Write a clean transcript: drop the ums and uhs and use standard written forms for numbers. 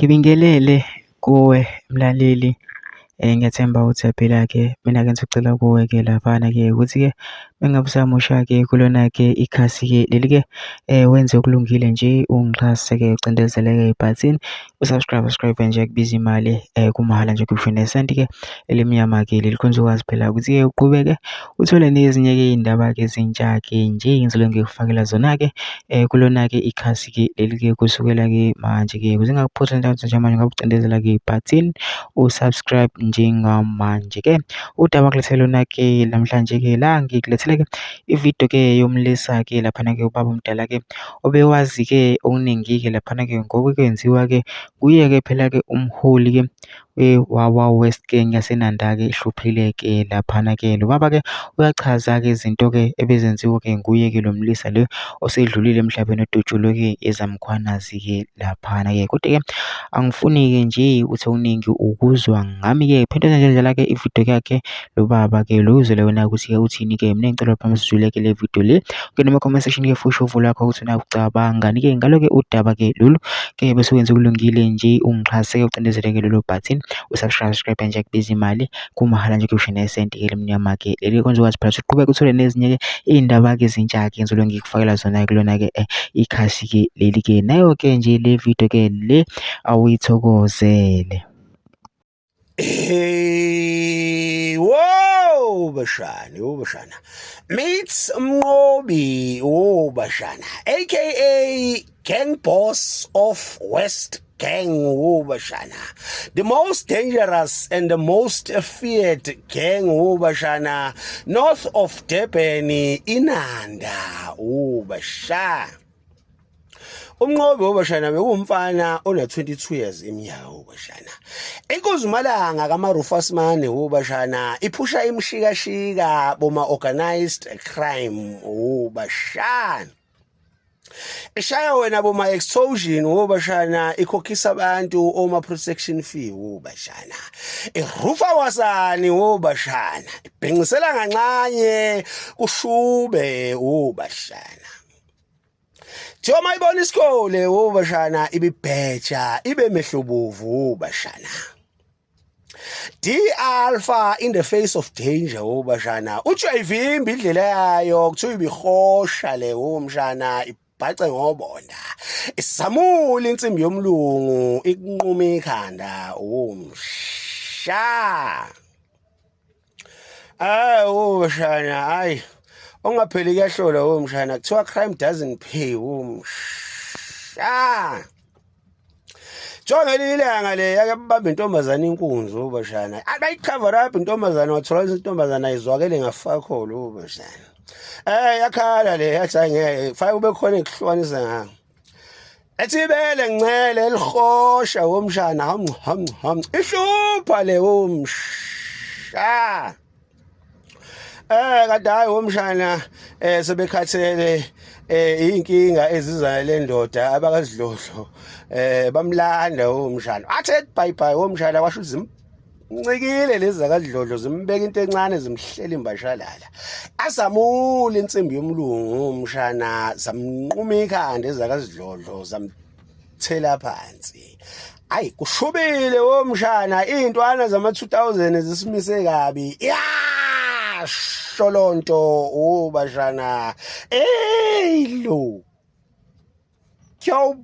Ngibingelele kuwe mlaleli, ngiyathemba ukuthi uyaphila-ke. Mina-ke ngisacela kuwe-ke laphana-ke ukuthi-ke uma ngabe usamusha-ke kulona-ke ikhasi-ke leli-ke wenze okulungile nje ungixhase-ke ucindezele-ke ibhathini u-subscribe, subscribe nje akubizi imali kumahhala nje kusho nesenti-ke elimnyama-ke leli khona uzokwazi phela ukuthi-ke uqhubeke uthole nezinye-ke iy'ndaba-ke ezintsha-ke nje ngizobe ngikufakela zona-ke kulona-ke ikhasi-ke leli-ke kusukela-ke manje-ke ukuze ingakuphothi njengamanje ngabe ucindezela-ke ibhathini u-subscribe njengamanje-ke. Udaba ngilethele lona-ke namhlanje-ke la ngikulethele-ke ividiyo-ke yomlisa-ke laphana-ke ubaba omdala-ke obewazi-ke okuningi-ke laphana-ke ngokwenziwa-ke kuye-ke phela-ke umholi-ke wawa-West Gang yaseNanda-ke ihluphile-ke laphana-ke. Lo baba-ke uyachaza-ke izinto-ke ebezenziwa-ke nguye-ke lo mlisa lo osedlulile emhlabeni odutshulwe-ke ezaMkhwanazi-ke laphana-ke. Kodwa-ke angifuni-ke nje ukuthi okuningi ukuzwa ngami-ke. Phinde nje ndlela-ke ividiyo yakhe lo baba-ke lo uzwele wena ukuthi-ke uthini-ke. Mina ngicela lapha sizwile-ke le video le. Ungene kuma-comment section-ke futhi uvo lwakho ukuthi wena ucabangani-ke ngalo-ke udaba-ke lolu. Ke bese wenza okulungile nje ungixhase ucindezele-ke lelo button u-subscribe subscribe nje akubizi imali kumahhala nje kusho nesenti ke limnyama ke leli konje ukwazi phela uqhubeke uthole nezinye ke iy'ndaba ke ezintsha ke ngizobe ngikufakela zona kulona ke ikhasi ke leli ke nayo ke nje le video ke le awuyithokozele. Hey, whoa, bashana, oh bashana. Meets Mnqobi, oh bashana, aka Gang Boss of West Gang, oh bashana. The most dangerous and the most feared gang, oh bashana, north of Durban, Inanda, oh bashana. Umnqobi wobashana bekuwumfana ona-22 years iminyaka wobashana. Inkozumalanga kaMarufus Mane wobashana iphusha imshikashika boma organized crime wobashana. Ishaya wena boma extortion wobashana ikhokhisa abantu oma protection fee wobashana. Irufa wasani wobashana. Ibhenqisela kancane kushube wobashana. Kuthiwa uma ibona isikole wobashana ibibheja ibe mehlobovu wobashana. D alpha in the face of danger wobashana. Uthi uyayivimba indlela yayo kuthiwa ibihosha le womshana ibhace ngobonda. Isamula insimbi yomlungu ikunquma ikhanda womsha. Hayi umshana hayi ongapheli kuyahlola umshana kuthiwa crime doesn't pay umshana. Jonge ilanga le yake babamba intombazane inkunzi ubashana. Abayicover up intombazane wathola ukuthi intombazane ayizwakele ngafakho lo ubashana. Eh yakhala le yathi angeke fake ube khona ekuhlukanisa ngayo. Ethi ibele ngincele elihosha womshana ham ham ham ihlupha le womsha. Kade hayi womshana sebekhathele inkinga eziza le ndoda abakazidlodlo bamlanda womshana. Athe bye bye womshana washo ukuthi Ncikile lezi zakadlodlo zimbeka into encane zimhlela imbashalala. Azamule insimbi yomlungu umshana zamnquma ikhanda ezakazidlodlo zamthela phansi. Ayi kushubile womshana iy'ntwana zama-2000 zisimise kabi. Yasho lonto ubashana. Ey lo. Kyo.